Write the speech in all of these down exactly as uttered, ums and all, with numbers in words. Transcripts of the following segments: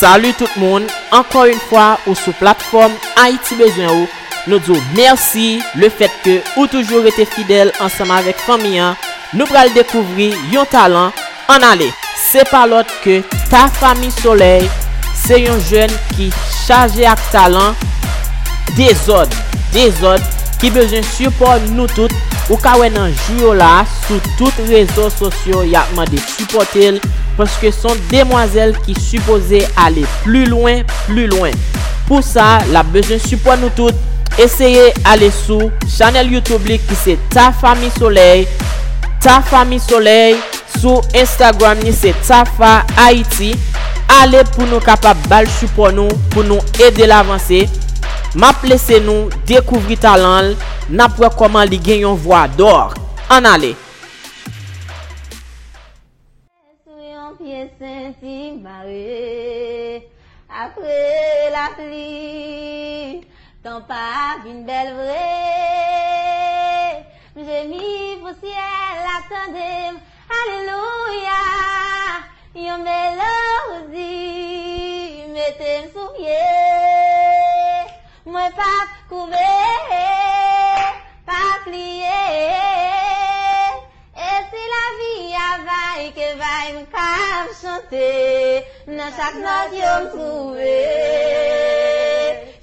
Salut tout moun, ankò yon fwa ou sou platfòm Ayiti Bezwen Ou. Nou di w mèsi lefètke ou toujou rete fidèl ansanm avèk fanmi an. Nou pral dekouvri yon talan. Ann ale! Se pa lòt ke Tafa Mi Solèy. Se yon jèn ki chaje ak talan. Dezòd, dezòd, ki bezwen sipò nou tout. Ou ka wè nan jou yo la, sou tout rezo sosyo, y ap mande sipòte l, paske se yon demwazèl ki sipoze ale pli lwen, pli lwen. Pou sa, l ap bezwen sipò nou tout. Eseye ale sou chanèl YouTube li ki se Tafa Mi Solèy. Tafa Mi Solèy. Sou Instagram ni se Tafa Ayiti. Ale pou nou kapab ba l sipò nou, pou nou ede l avanse. M ap lese nou dekouvri talan l, n ap wè kòman li gen yon vwa dò. Ann ale! Sou yon pye senti mare. Apre lapli, tan pa vin bèl vre. M jemi pou syèl la tande m, alelouya. Yon melodi mete m sou pye. Mwen p ap koube, p ap pliye. E si lavi a bay ke bay m k ap chante, nan chak nòt yo m twouve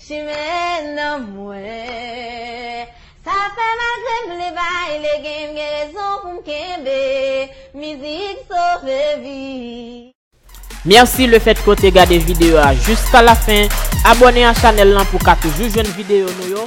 chimen nan mwen. Sa fè malgre m le bay, le gen, m gen rezon pou m kenbe. Mizik sove vi. Mèsi lefètke w te gade videyo a jiska lafen. Abòne a chanèl lan pou w ka toujou jwenn videyo nou yo.